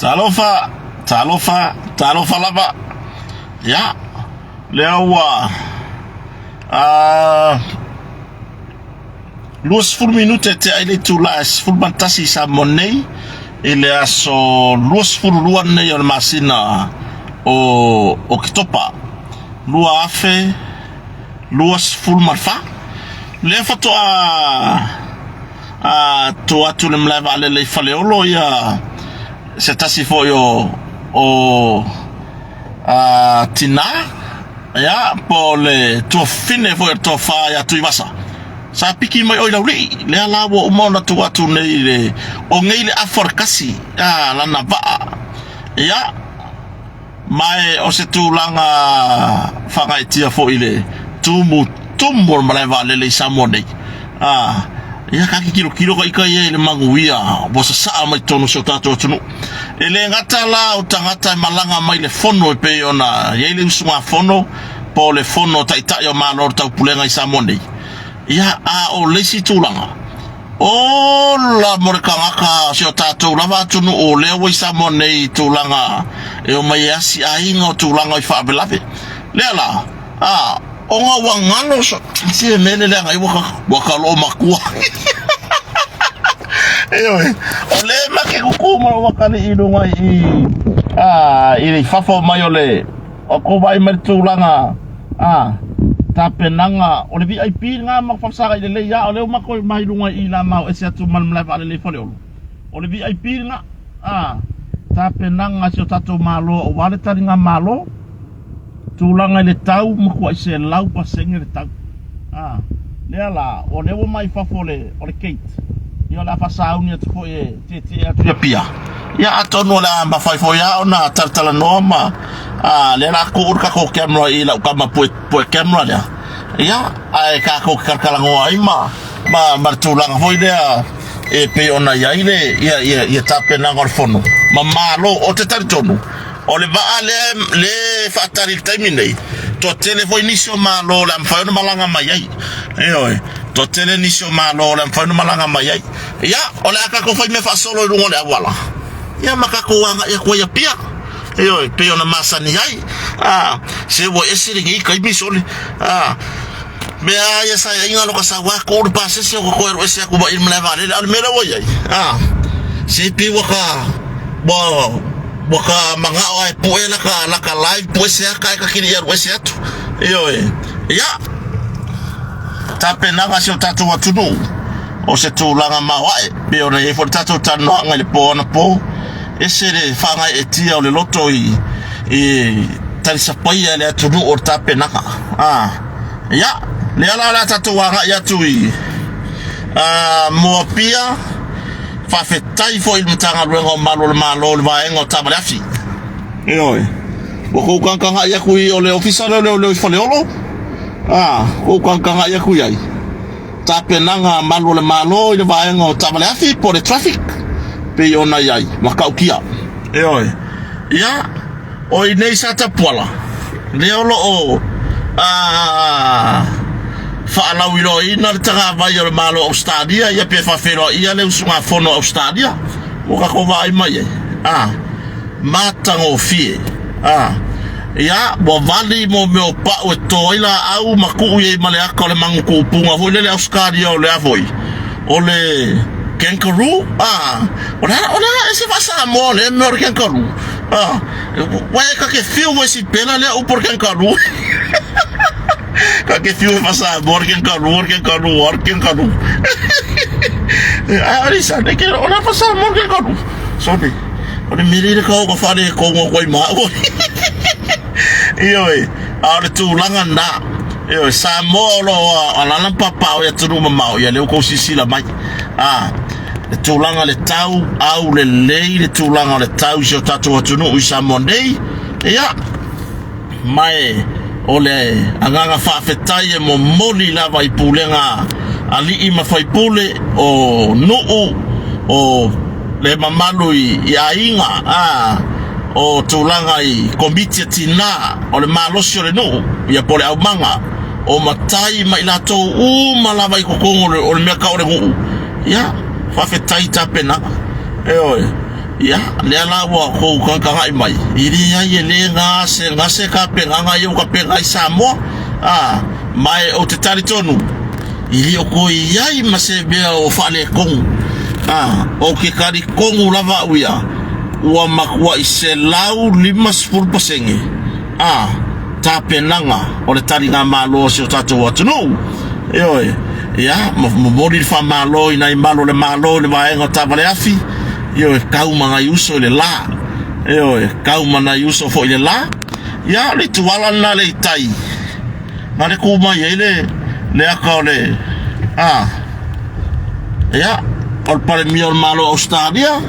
Talofa, talofa, talofa lava. Ia, lea ua a 20 minute te ai le itula e 11 i Samoa nei i le aso 22 nei o le masina o Oketopa 2024. Lea faatoa a tu atu le malae vaalele i Faleolo ia se tasi foi o o a tinā ia po o le tuafafine foi o le tofa ia Tuivasa sa piki mai oi Laulii lea la ua uma ona tuu atu nei i le o nei le afa o le kasi a lana vaa ia Ma o se tulaga faagaeetia foi i le tumu tumu o le malae vaalele i Samoa nei. A, ia ka tilotilo ka ita ia i le manuia ua sasaa mai totonu o si o tatou atunuu. E le gata la o tagata e malaga mai le fono e pei ona i ai le usugafono po o le fono a Taitai o Malo o le Taupulega i Samoa nei. Ia, a o le isi tulaga, Ola mo le tagata o si o tatou lava atunuu o lea ua i Samoa nei i tulaga e omai e asi aiga o tulaga i faalavelave. Lea la, a, ona ua galo so, se e mele leaga ai ua ka, ua ka loo matua. Ioe, o lea ma ke kuku ma ua kali i lunga i, a, i le fafo mai o le, o ko vaai mai le tulaga, a, tapenaga, o le VIP lena ma falesaga i lelei a, o lea ua matou mai luga i la ma o ese atu ma le malae vaalele i Faleolo. O le VIP lena, a, tapenaga a si o tatou Malo aua le taliga Malo, tulaga i le tau, matuai 100% le tau. A, lea la, o lea ua mai fafo o le, o le gate, ia o le a faasauni atu foi e tietie atu i Apia. Ia atonu o le a mafai foi lava ona talatalanoa ma a lea la tuu le tatou camera i lau tama pue, pue camera lea. Ia, ae tatou te talatalanoa ai ma, ma, ma le tulaga foi lea e pei ona i ai le, ia, ia, ia tapenaga o le fono. Ma malo, ou te talitonu, o le vaa lea, lea e faatali i le taimi nei, toatele foi nisi o malo o le a mafai ona malaga mai ai. Ioe, toatele nisi o malo o le a mafai ona malaga mai ai. Ia, o le a tatou fai mea faasolo i luga o le auala, ia ma tatou agai atu ai i Apia. Ioe, pei ona masani ai. A, se ua ese lenei taimi sole. A, mea lava ia sa iai galo ka sau a tuu le pasese o koe alu ese atu ma i le malae vaalele. A o le mea lea ua iai, a, se pei ua ka, ua, ua ka manao a e pue laka, laka live pue se aka e ka kili alu ese atu. Ioe, ia, tapenaga a si o tatou atunuu o se tulaga maoae pei ona i ai foi le tatou talanoaga i le po anapo. Ese le faagaeetia o le loto i, i talisapaia e le atunuu o le tapenaga. Ah, ia, lea la o le a tatou agai atu i ah, Moapia, faafetai foi i le Matagaluega o Malu o le Malo i le vaega o taavale afi. Ioe, ua kou tagatagai atu i o le ofisa lea o leoleo i Faleolo, ah, kou tagatagai atu i ai. Tapenaga a Malu o le Malo i le vaega o taavale afi po o le traffic pei ona i ai ma Kaukia. Ioe. Ia, o i nei Satapuala, lea o lo o a faalauiloaina le tagavai o le Malo o Ausetalia, ia pe faafeiloaia le usugafono a Ausetalia, ua tatou vaai mai ai. A. Matagofie. A. Ia, ua vali mo mea o pau e to ai laau ma tuu i ai ma le aka o le magu tuupuga foi lele Ausetalia o le a foi? O le kangaroo? A. O le a, o le a ese faa-Samoa o lea mea o le kangaroo? A. Ua e ka ke fiu foi si pela lea upu o le kangaroo. Ka ke fiu e faa-Samoa o le kangaroo, o le kangaroo, o le kangaroo. A, o le sa, ne ke, o le a faa-Samoa o le kangaroo? Sorry. O le mea lea ka o ka whare e kongo koe ma au. Ioe, a o le tulaga na. Ioe, Samoa o lo o alala papa o ia tunu mamao, ia leo kou sisila mai. A, le tulaga le tau, au le lei, le tulaga o le tau i si o tatou atunuu i Samoa nei. Ia, Ma e o le agaga faafetai e momoli lava i pulega alii ma faipule o nuu, o le mamalu i aiga, a o tulaga i komiti a tina, o le malosi o le nuu, ia po o le aumaga, o matai ma i latou uma lava i totonu o le mea tau o le nuu. Ia, faafetai tapenaga. Ioe. Ia, lea la ua kou tagatagai mai, e leai e le gasegase tapenaga ia ua tapena ai Samoa, a, ma e ou te talitonu, e le o toe i ai ma se mea o faaletonu. A, ou te talitonu lava au ia, ua matuai 150%, a, tapenaga o le taligamalo a si o tatou atunuu. Ioe, ia, momoli le faamalo i nai malu o le Malo i le vaega o taavale afi, ioe, tau ma nai uso i le la. Ioe, tau ma nai uso foi i le la. Ia, o le ituala lena le i tai, na le ku mai ai le, le aka o le, a, ia, o le Palemia o le Malo o Ausetalia,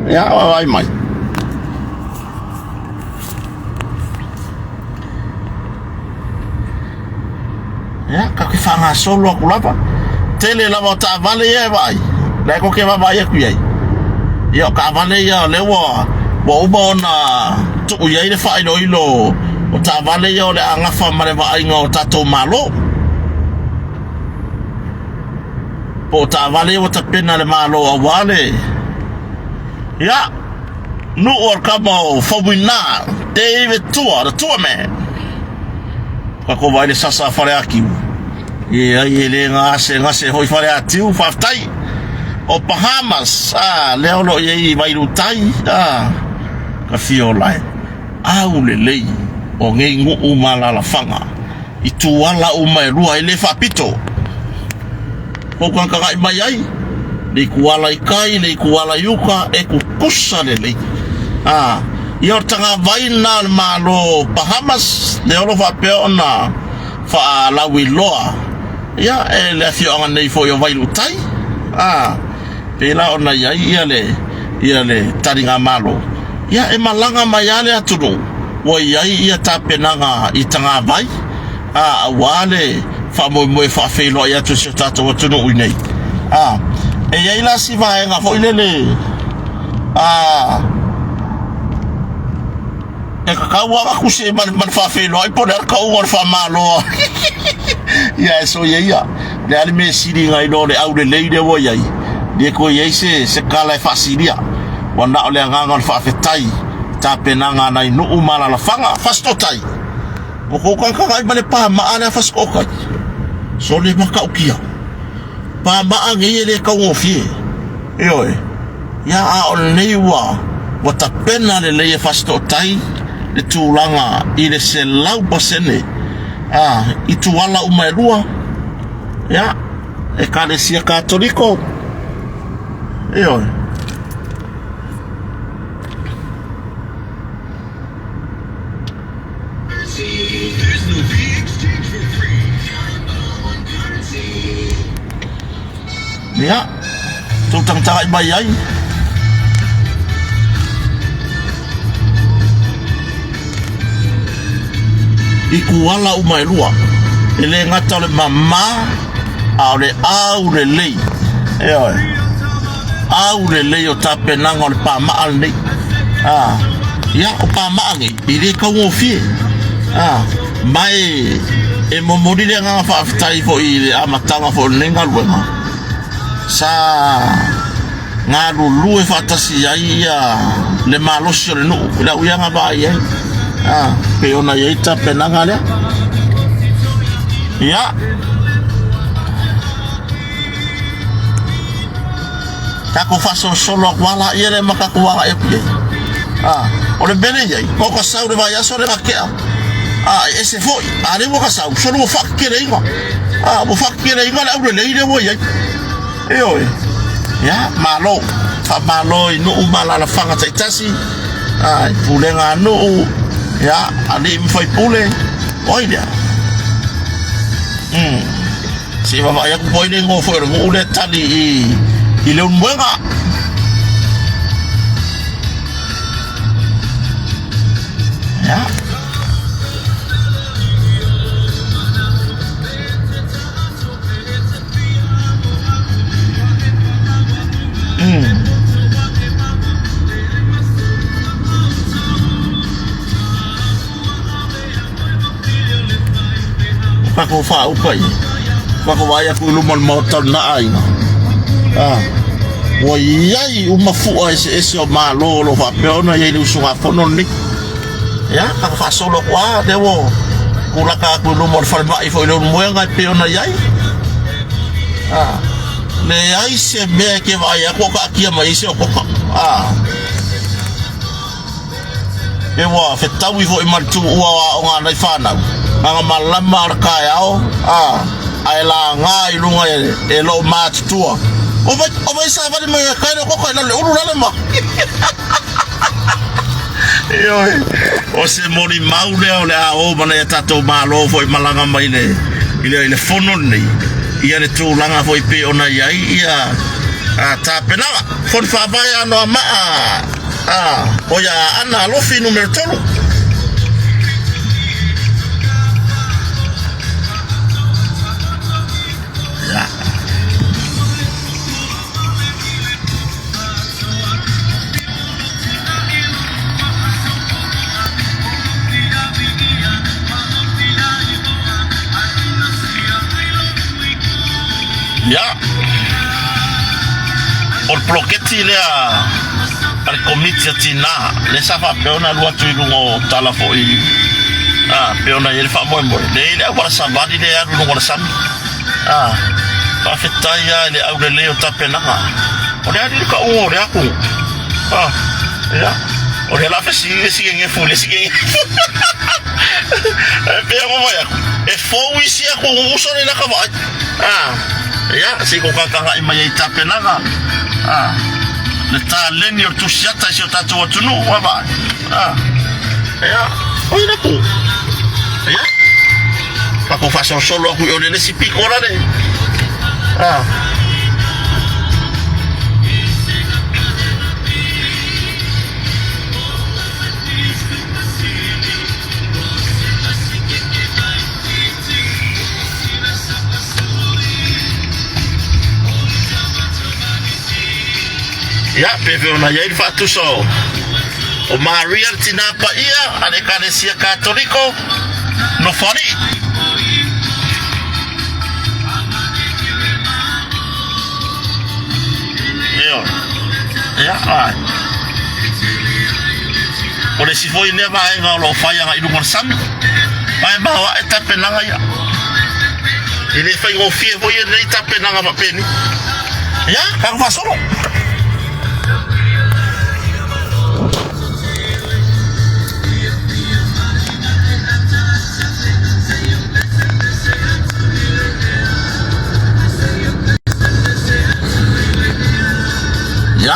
ia, vaai mai. Ia, tatou te faagasolo atu lava. Tele lava o taavale ia e vaai, la e koke vaavaai atu i ai. Ia, o taavale ia o lea ua, ua uma ona tuu i ai le faailoilo o taavale ia o le a gafa ma le vaaiga o tatou Malo. Po o taavale ia ua tapena e le Malo aua le... Ia, nuu o le kama o Faumuina, David Tua, the Tua man. Tatou vaai le sasa a Faleatiu. E ai e le gasegase hoi Faleatiu, faafetai. O Bahamas, a, lea o lo o i ai i Vailuutai, a, ka fia ola e. Au lelei o nei nuu ma alaalafaga i tuala uma e lua e le faapito. Kou tagatagai mai ai, le ituala i tai, le ituala i uka, e tutusa lelei. A, ia o le tagavai lena a le Malo o Bahamas, lea o lo o faapea ona faalauiloa, ia, e le afioaga nei foi o Vailuutai. A, pēlā ona i ai ia le, ia le taligamalo. Ia, e malaga mai lava le atunuu, ua i ai ia tapenaga i tagavai, ā, aua le faamoemoe faafeiloai atu i si o tatou atunuu i nei. Ā, e i ai la si vaega foi lele, ā, e tatau lava ona tusi ai ma le faafeiloai po o le a le tauga o le faamalo a Ia, e soia ia, o le a le mea e sili nai lo le aulelei lea ua i ai, le toe i ai se, se tala e faasilia. Ua na o le agaga o le faafetai, tapenaga a nai nuu ma alaalafaga, Fasitootai. Ua kou tagatagai ma le pamaa lea Fasitootai. Sole matautia. Pamaa nei e le taugofie. Ioe. Ia a o lenei ua ua tapena lelei e Fasitootai le tulaga i le 100% a i tuala uma e lua. Ia, Ekalesia Katoliko. Ioe. Ia, tou tagatagai mai ai. I kuala uma e lua. E le gata o le mamā, a o le aulelei. Ioe. Aulelei o tapenaga o le pamaa lenei. A, ia, o pamaa nei, e le taugofie. A, ma e, e momoli le agaga faafetai foi i le amataga foi o lenei galuega, sa galulue faatasi ai ia le malosi o le nuu, i lau ia vaai ai. A, pei ona i ai tapenaga lea. Ia, Tatou faasolosolo atu lava laia lea ma tatou agai atu i ai. A, o le mea lea e i ai, o ka sau i le vaiaso lea na tea, a, e ese foi, a lea ua ka sau, solo ua faateteleina. A, ua faateteleina le aulelei lea ua i ai. Ioe. Ia, malo. Faamalo i nuu ma alaalafaga taitasi, a, i pulega a nuu, ia, alii ma faipule, o ai lea? Mm. Se i vaavaai atu po o ai le igoa foi o le nuu lea tali i, i Leulumoega. Ia. Mm. Kako whaauka i. Kako vai aku i luma o le maota o lena aiga. Ah. Ua i ai uma fua eseese o Malo o lo o faapea ona i ai i le usugafono lenei. Ia, ka faasolo atu lava, lea ua tulaka atu i luma o le falemai foi i Leulumoega e pei ona i ai. Ah, leai se mea e te vaai atu o taatia mai ai se otoka. Ah. E ua fetaui foi ma le tuua o aoga a nai fanau, na malama le taeao, a, ae laga i luga e, e loo matutua. O vai, o vai savali mai e kai le koko i lalo le ulu lale ma. Ioe, o se molimau lea o le a o ma nai a tatou Malo foi malaga mai le, i le, i le fono lenei, ia le tulaga foi pei ona i ai ia a, tapenaga. Fono Faavae Anoamaa a, o ia Aana Alofi numera 3. Ia. Ia. O le poloketi lea a le Komiti a Tinā, lea sa faapea ona alu atu i luga o tala foi a, pei ona i ai le faamoemoe, lea e i ai le auala savali lea e alu i luga o le sami. A, faafetai lava i le aulelei o tapenaga. O le a le tauga o le aku? A, ia, o lea o le a fesili le isi gegefu i le isi gegefu. E pei ona fai atu, e fou isi atunuu uso nei lata vaai. A, ia, se i tou tagatagai mai ai i tapenaga. A, le taleni o le tusiata i si o tatou atunuu, ua vaai. A, ia, o i le atunuu. Ia. Tatou faasolosolo atu i o le isi pito lale. Ah. Ia, pe pei ona i ai le faatusa o, o Maria le tinā paia a le Ekalesia Katoliko, Nofoalii. Ioe. Ia, ai. O le isi foi lea vaega o lo o fai agai i luga o le sami. Ma e maoae tapenaga ia. E le faigofie foi lenei tapenaga faapeni. Ia, tatou faasolo. Ia.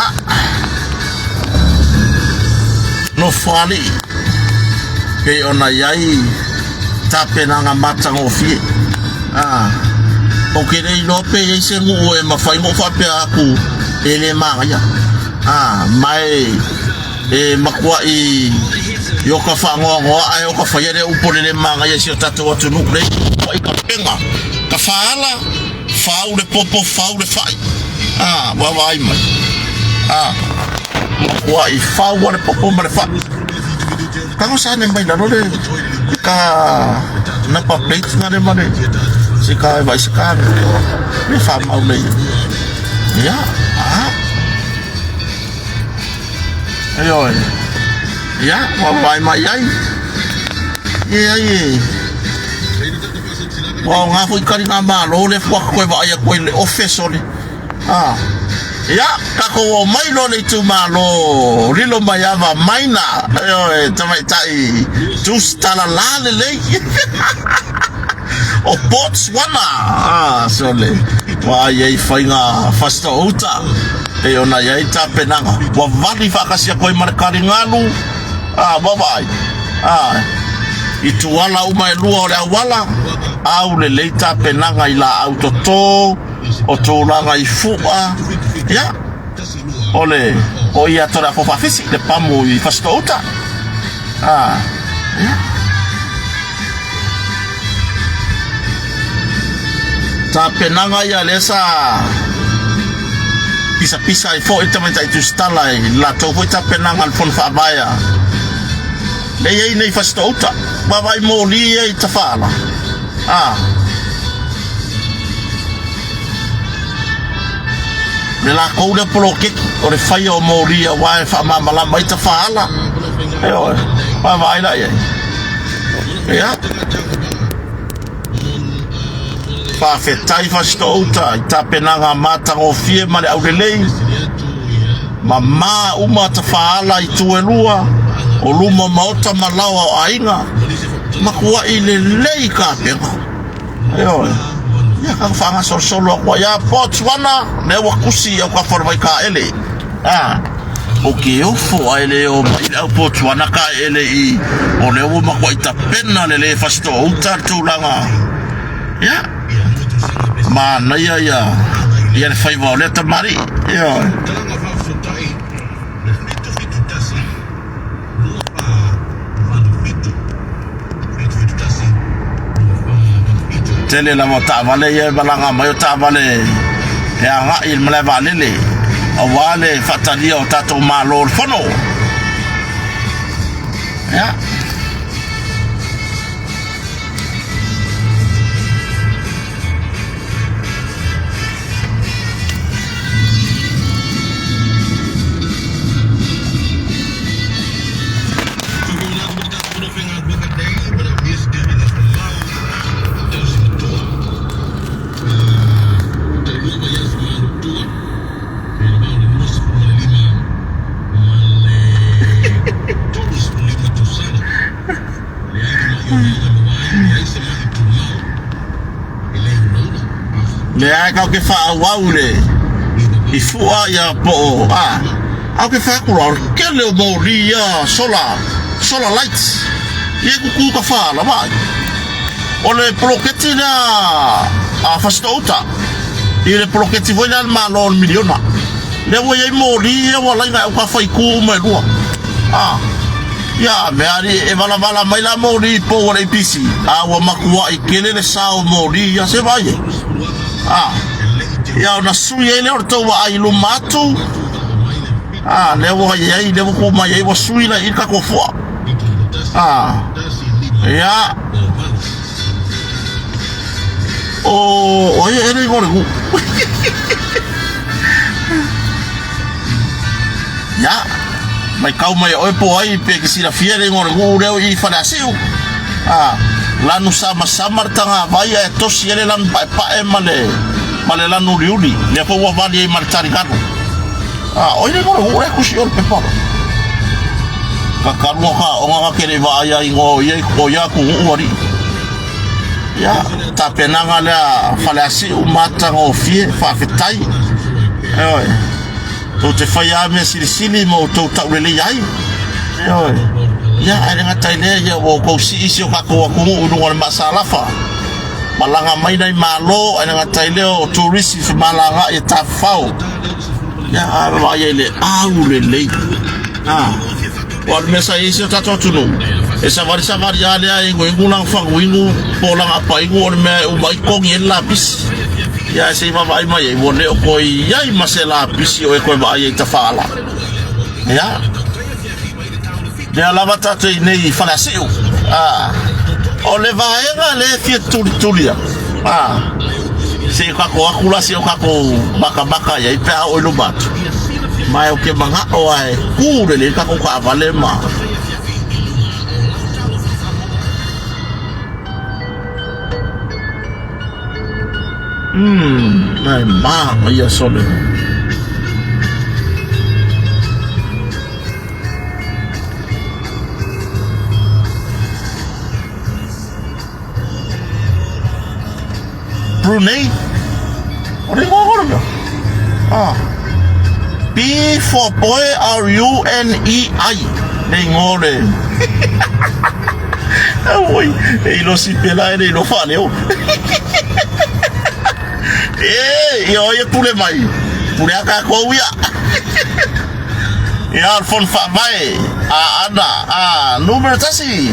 Nofoalii pei ona i ai tapenaga matagofie. Ah, ou te le iloa pe i ai se nuu e mafai ona ou faapea atu e le manaia. Ah, ma e e matuai i o ka faanoanoa ae o ka faia lea upu o le le manaia i si o tatou atunuu nei. Matua i ka pega, ka faala, fau le popo, fau le fai. Ah, vaavaai mai. Ah, matuai fau a le popo ma le fai. Tago sa ne mai lalo le ka number plate na le ma le se ka e vai se ka le fa mau le. Ia, ah. Ioe. Ia, ua vaai mai ai. E ai e. Ua aoga foi taliga malo lea faatoa toe vaai atu ai i le office o le a. Ia, tatou oo mai loa le itumalo lilo mai ava maina. Ioe, tamaitai tustalala lelei. O Botswana, ah, sole, ua i ai faiga fasitoo-uta, pei ona i ai tapenaga, ua vali faatasi atu ai ma le taligalu, ah, ua vaai, ah, i tuala uma e lua o le auala, au lelei tapenaga i laau toto, o tulaga i fua, ia, o le, o ia atu o le apo faafisi, le pamu i Fasitoo-uta, ah, ia. Tapenaga ia lea sa pisapisa ai foi le tamaitai tusitala i le latou foi tapenaga i le fono faavae a lea i ai nei Fasitoo-uta. Vaavaai moli ia i Tafaala. A. Le lakou lea poloketi o le faia o moli aua e faamalamalama ai tafaala. Ioe, vaavaai la i ai. Ia. Faafetai Fasitoo-uta i tapenaga matagofie ma le aulelei, mama uma tafaala i itu e lua o luma o maota ma laoa o aiga, matuai lelei tapena. Ioe. Ia ka faagasolosolo atu ai ia Botswana, lea ua tusi i autafa o le Vaitaele. A, o ke ofo ae le o mai le au Botswana ka ele i o lea ua matuai tapena lelei e Fasitoo-uta le tulaga. Ia, manaia ia ia le faiva o lea tamalii. Ioe. Tele lava o taavale ia e malaga mai o taavale e agai i le malae vaalele aua le faatalia o tatou malo o le fono. Ia. Leai kau ke faaauau le i fua ia po o a au ke fai atu la o le kele o moli ia solar solar lights ia kuku ka fa la vai o le poloketi lea a Fasitoo-uta i le poloketi foi lea a le Malo o le miliona lea ua i ai moli ia ua laina e au ka fai ku uma e lua a Ia, mea alii e valavala mai la moli i pou a le APC, a ua matuai tele le sao o moli ia, se vaai ai. A, ia ona sui ai lea o le tou vaai i luma atu, a, lea ua i ai, lea ua tuu mai ai, ua sui la i le tatou fua. A, ia, o, o ai e le igoa o le nuu. Ia, maitau mai e oe po o ai pe te silafia le igoa o le nuu lea i Faleasiu. A, lanu samasama le tagavai ae tosi ai le lanu paepae ma le, ma le lanu uliuli. Lea foi ua vali ai ma le taligalu. A, o ai le igoa o le nuu lea tusi o le pepa? Kakalu o ka aoga ka ke le vaai a igoa o ia o ia atunuu alii. Ia, tapenaga lea Faleasiu matagofie, faafetai. Ioe. Tou te faia lava mea silisili ma outou taulelei ai. Ioe. Ia, ae le gata i lea, ia ua outou sii si o tatou atunuu i luga o le maasalafa. Malaga mai nai malo, ae le gata i lea o turisi femalagaai e tafafao. Ia, a vaai ai i le aulelei. Ah. Aua o le mea sa i ai si o tatou atunuu, e savali savali lava lea e inuinu lana faguinu po o lana apainu o le mea e uma ai togi ai le lapisi. Ia ae se i vaavaai mai ai, ua le o toe i ai ma se lapisi o e toe vaai ai i tafaala. Ia, lea lava tatou i nei i Faleasiu. Ah, o le vaega lea e fia tulitulia. Ah, se i tatou atu la se i o tatou matamata i ai pe a oo i luma atu. Ma ou te manao lava e tu lelei le tatou taavale ma Umm, ae manaia sole. Brunei? O le igoa kona mea? Ah. B for boy R U N E I. Le igoa o le Auoi, e ilo sipela e le ilo faaleo. E, ia oi e pule mai. Pule a kākou ia. Ia, o le fono faavae a Ana, a numera tasi.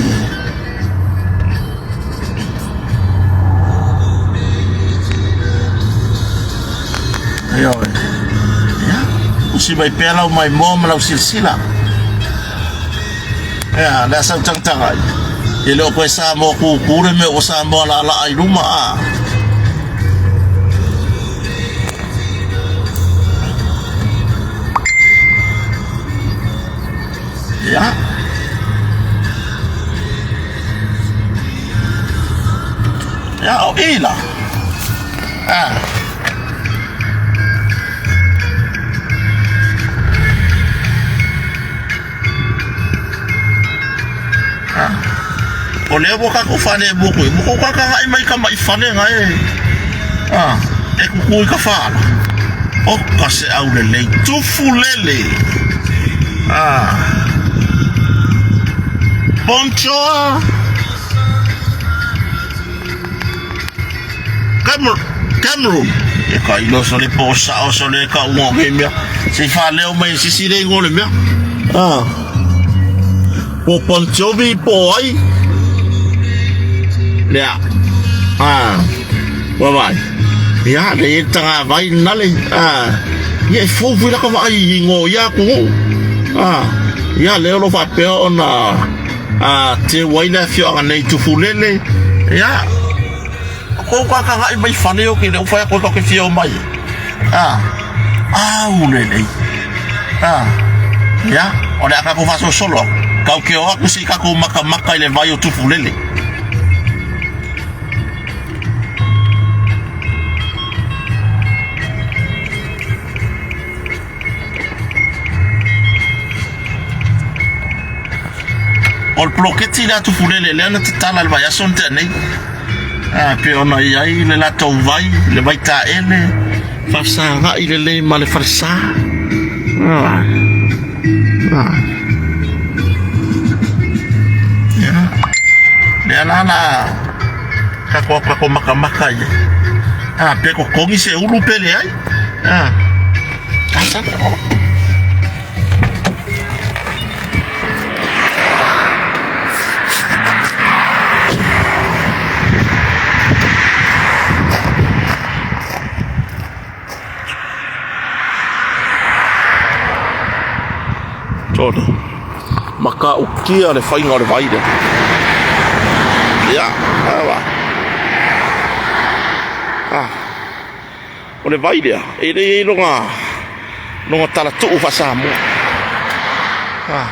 Ioe. Ia, usi mai pea lau maimoa ma lau silasila. Ia, le asa utagataga ai. E le o koe Samoa kūkū le mea ua Samoa laalaa i luma a. I la. Ah. Ah. O lea ua kakou fale e buku i. Buku ka ka mai ka mai fale nga e. Ah. E kuku i ka whaala. O ka se au le lei. Tufu lele. Ah. Bonjour. Cameron. E ka ilo so le po sao so le ka unga o mea. Se i leo mai sisi le ingo le mea. Ah. Po Bon Jovi po ai. Lea. Ah. Wa vai. Ia, le e tanga vai nale. Ah. Ia e fou fui laka wa ai ingo ia ku. Ah. Ia leo lo fa pea ona a te wai le afioaga nei Tufulele, ia, kou kakagaʻi mai fale o ke leo whai ako ke fia o mai. A, au le lei. A, ia, o le aka ko faso solo. Kau ke o aku si kako maka maka i le vai o Tufulele. O le poloketi lea Tufulele lea na tatala i le vaiaso na tea nei. A, pei ona i ai le latou vai, le vai taele, faafesagaai lelei ma le falesa. A, a. Ia. Lea la la kako kako makamaka ia. A, pe kokogi se ulu pe leai. A. Asa. Tona. Makaukia le whainga o le vai lea. Ia, awa. Ah. O le vai lea, e le i longa, longa talatuu faa-Samoa. Ah.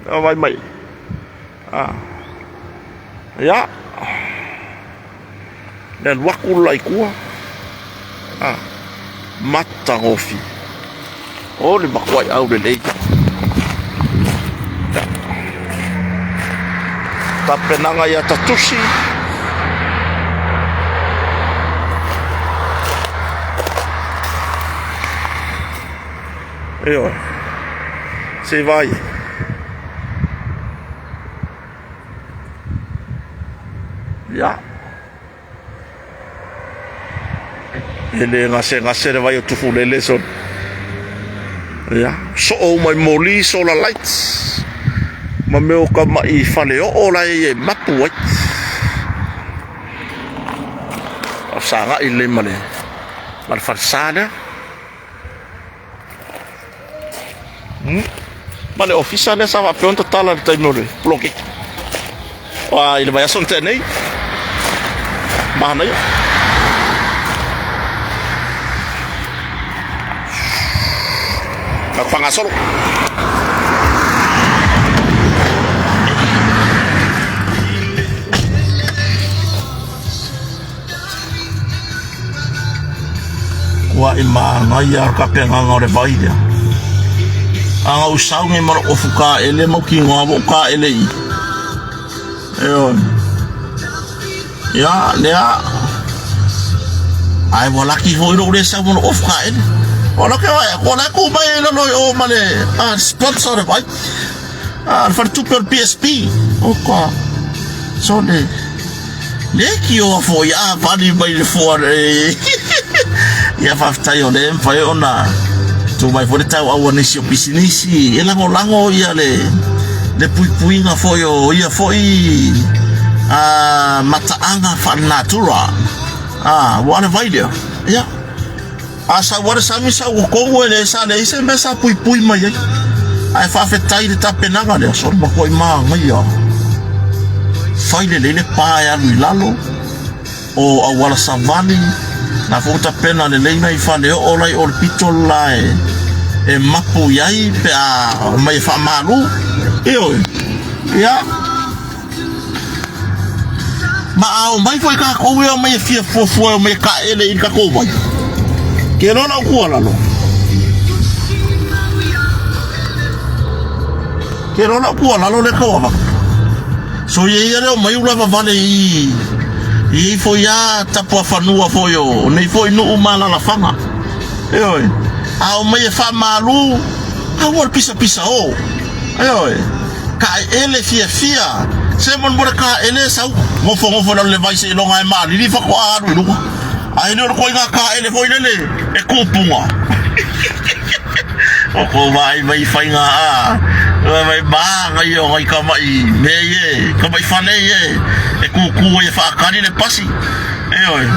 A vai mai. Ah. Ia. Le alu aku la i kua. Ah. Matagofie. O le makuai au lelei. Tapenaga ia Tatusi. Ioe. Se vai. Ia. E le gasegase le vai o Tufulele so. Ia, soo uma i moli solar lights. Ma mea o ka maʻi faleoo la e e mapu ai. Faafesagaʻi lelei ma le ma le falesa lea. Ma le ofisa lea sa faapea ona tatala i le taimi o le poloketi. Ua i le vaiaso na tea nei. Manaia. Ka whangasolo. Kua i māngaia ka penganga o le vai lea. Anga u saungi ma lo ofu ka ele mau ki ngā wo ka ele i. E oi. Ia, lea. Ai ua laki foi lou le sau ma lo ofu ka ele. O la ke vai, ko la ku mai lalo i o ma le sponsor le vai. A, le faletupe o le PSP. O ka. So le. Le ki o foi a vali mai le foa le. Ia faafetai o lea e mafai ona tuu mai foi le tauau a nisi o pisinisi e lagolago ia le le puipuiga foi o ia foi a mataaga faalenatura a ua le vai lea ia A sau a le sami sau o kou e le sa leai se mea sa puipui mai ai. Ae faafetai i le tapenaga lea, sole makuai māngaia. Fai lelei le pa e alu i lalo o auala savali, na foi ua tapena lelei nai faleoo la i o le pito la e, e mapu i ai pe a omai e faamalu. Ioe, ia. Ma a omai foi kākou e omai e fia fuafua e omai e kaele i le tatou vai. Ke loa lau tuualalo. Ke loa lau tuualalo lea tau avatu. So ia ia le omai ula vale i i foi a tapuafanua foi o nei foi nuu ma alaalafaga. Ioe. A omai e faamalu, aua le pisapisa o. Ioe. Kaeele fiafia. Se molemole kaeele e sau. Nofonofo i lalo le vai seiloga e malili faatoa alu i luga. Ae le o le ituaiga kaeele foi lele e kupuga. O kou vaai mai i faiga a mai manaia o nai tamai mea ia e, tamai fale ia e kūkū ai e faatali le pasi. Ioe.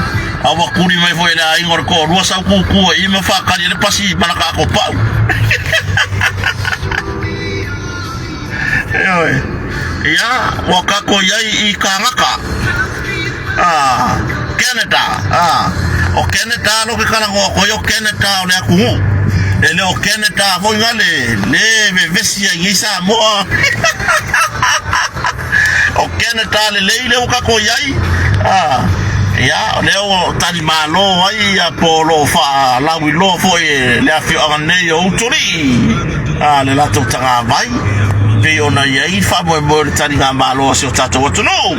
A ua kuli mai foi e le aiga o le toalua sau kūkū ai i ma faatali ai le pasi ma lata atopau. Ioe. Ia, ua tatou i ai i Kānaka. Ah, Canada. Ah, o Canada lo ke talanoa atu ai o Canada o le atunuu. E le o Canada foi na le, le vevesi ai nei Samoa. O Canada lelei lea ua tatou i ai. Ah, ia, o lea ua talimalo ai ia po o lo o faalauiloa foi e le afioaga nei o Utualii, ah, le latou tagavai, pei ona i ai le faamoemoe o le taligamalo a si o tatou atunuu.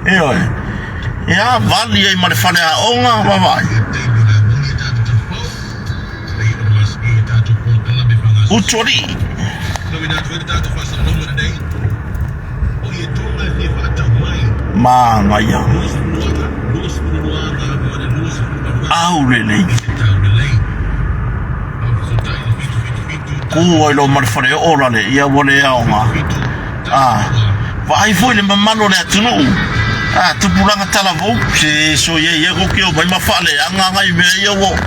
Ioe. Ia, vali ai ma le faleaoga, vaavaai. Utualii. Māngaia. Aulelei. Kū ai loa ma le faleoo lale, ia ua le aoga. A, vaai foi le mamalu o le atunuu, a, tupulaga talavou, se soia ia kou ke omai ma faaleaga nai mea ia ua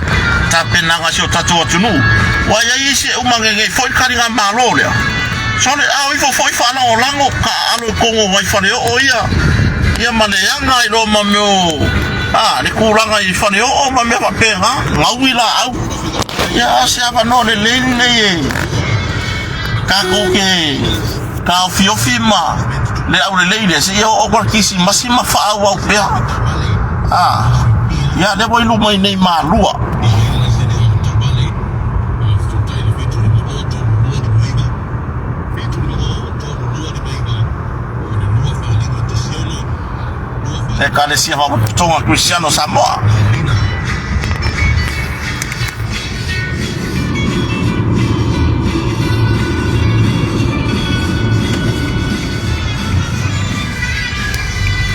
tapenaga e si o tatou atunuu. Ua i ai isi e umagegei foi le taligamalo lea. Sole, a o ifo foi faalagolago ka aalo i tonu o nai faleoo ia, ia ma leaga ai loa ma mea o, a, le tulaga i faleoo ma mea faapena, gaui laau. Ia, a se avanoa lelei lenei e tatou te taofiofi ma le aulelei lea seia oo atu le Kirisimasi ma faaauau pea. A, ia lea ua i luma i nei Malua. Ekalesia Faapotopotoga Kerisiano o Samoa.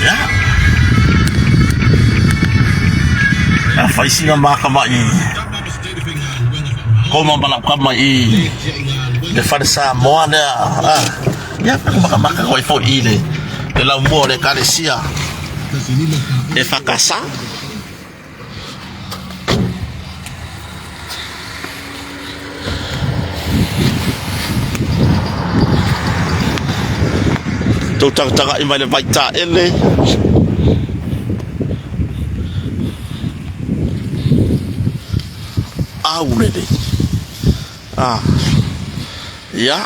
Ia. A fai sina makamai koma ma lau kama i le fale Samoa lea. Ah, ia makamaka koe foi i le le laumua o le ekalesia e whakasa. Tou tagatagai mai le vaitaele. Aulele. Ah. Ia.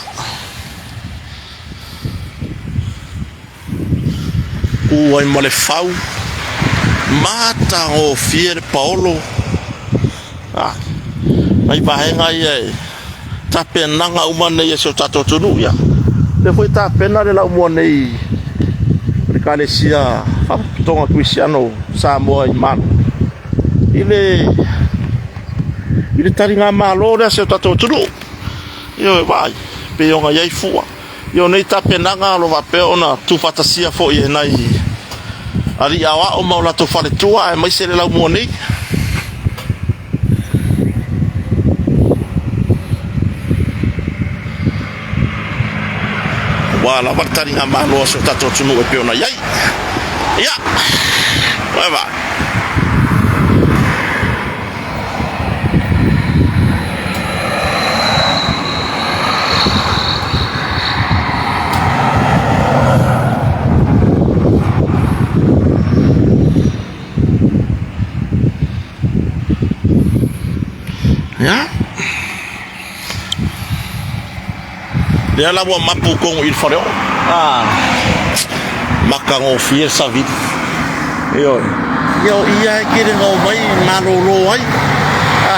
Kū ai ma le fau, matagofie le paolo. Ah, nai vaega ia e tapenaga uma nei e si o tatou atunuu ia. Lea foi e tapena le laumua nei o le Ekalesia Faalapotopotoga Kerisiano Samoa i Malo i le i le taligamalo lea a si o tatou atunuu. Ioe, vaai, pei ona i ai fua. I o nei tapenaga o lo o faapea ona tuufaatasia foi e nai alii aoao ma o latou faletua aemaise le laumua nei. Ua lava le taligamalo a si o tatou atunuu e pei ona i ai. Ia, vaai. Ia. Lea la ua mapu tonu i le faleoo. A matagofie le savili. Ioe. Ia o ia e tele na omai malolo ai. A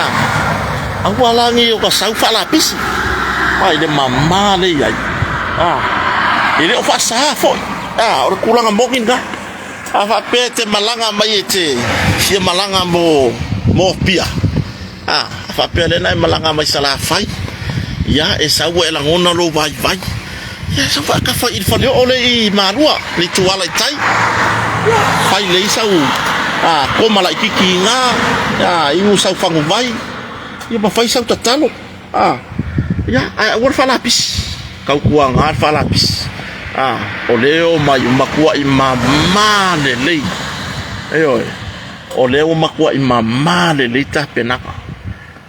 aua la nei o ta sau faalapisi. A i le mama lea i ai. A e le o faasa foi. A o le tulaga moni lena. A faapea e te malaga mai e te fia malaga mo mo Apia. A, a faapea lea na e malaga mai Salafai, ia, e sau ua e lagona lou vaivai, ia, sau faatafa i le faleoo lea i Malua, le ituala i tai, ia, fai lelei sau a, koma laitiiti i ina, a, inu sau faguvai, ia ma fai sau tatalo, a, ia, ae aua le faalapisi, tautuaga le faalapisi, a, o lea e omai ua matuai mama lelei, ioe. O lea ua matuai mama lelei tapenaga.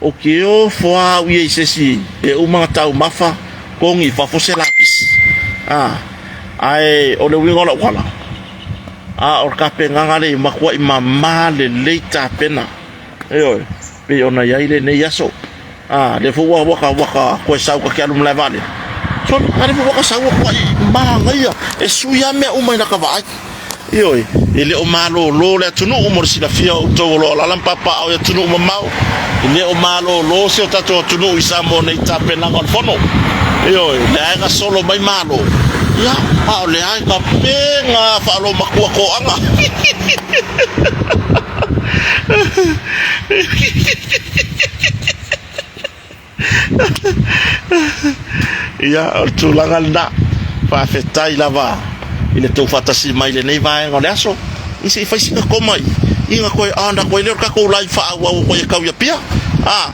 Ou te ofo lava au ia i se isi e uma ona taumafa togi i fafo se lapisi. A, ae o le uiga o lau tala, a o le tapenaga lea ua matuai mama lelei tapena. Ioe, pei ona i ai lenei aso. A, lea foi ua ua ua ta toe sau ta te alu i malae vaalele. Sole, a lea foi ua ta sau ua matuai manaia, e sui lava mea uma i lata vaai. Ioe, e le o malolo le atunuu mo le silafia o outou o lo o alaala ma papaaao i atunuu mamao. E le o malolo si o tatou atunuu i Samoa nei i tapenaga o le Fono. Ioe, o lea e gasolo mai Malo, ia, a o lea e tapena faalomatua toaga. Ia, o le tulaga lena. Faafetai lava i le tou faatasi mai i lenei vaega o le aso. I se i fai sina koma i i na toe ah, na toe lea o le tatou live faaauau o toe tau i Apia. Ah,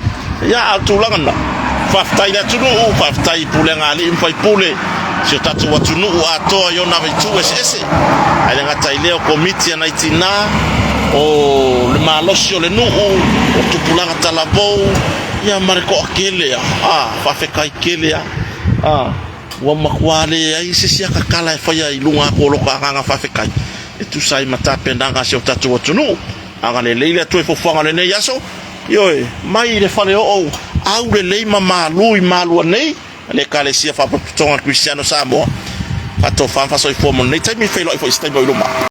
ia, a o le tulaga lena. Faafetai i le atunuu, faafetai i pulega a alii ma faipule, si o tatou atunuu atoa i ona itu eseese. Ae le gata i lea o komiti a nai tinā, o le malosi o le nuu, o tupulaga talavou, Ia ma le toatele a, a, faafetai tele a, a, ua matua leai se isi atatala e faia i luga atu o lota agaga faafetai e tusa ai ma tapenaga a si o tatou atunuu. Agalelei le Atua i fofoaga o lenei aso, ioe, mai i le faleoo aulelei ma malu i Malua nei, le Ekalesia Faapotopotoga Kerisiano Samoa, faatofa ma faasoifua mo lenei taimi, feiloai foi i se taimi o i luma.